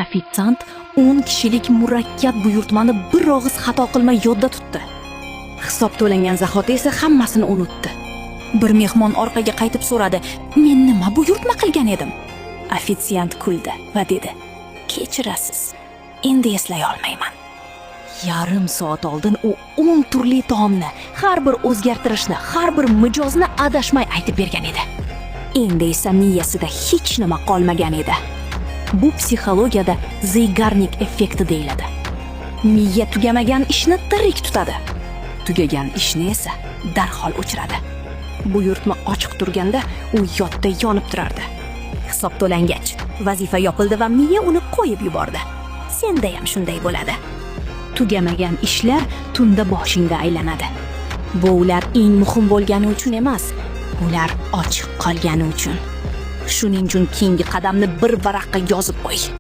Ofitsiant 10 kishilik murakkab buyurtmani bir og'iz xato qilmay yodda tutdi. Hisob to'langan zahoti esa hammasini unutdi. Bir mehmon orqaga qaytib so'radi: "Men nima buyurtma qilgan edim?" Ofitsiant kuldi va dedi: "Kechirasiz, endi eslay olmayman." Yarim soat oldin u 10 turli taomni, har bir o'zgartirishni, har bir mijozni adashmay aytib bergan edi. Endi esa miyasida hech nima qolmagan edi. Bu psixologiyada Zeigarnik effekti deyiladi. Miya tugamagan ishni tirik tutadi. Tugagan ishni esa darhol o'chiradi. Buyurtma ochiq turganda u yodda yonib turardi. Hisob to'langach, vazifa yopildi va miya uni qo'yib yubordi. Senda ham shunday bo'ladi. Tugamagan ishlar tunda boshingda aylanadi. Bu ular eng muhim bo'lgani uchun emas, ular ochiq qolgani uchun. Shuning uchun keyingi qadamni bir varaqqa yozib qo'y.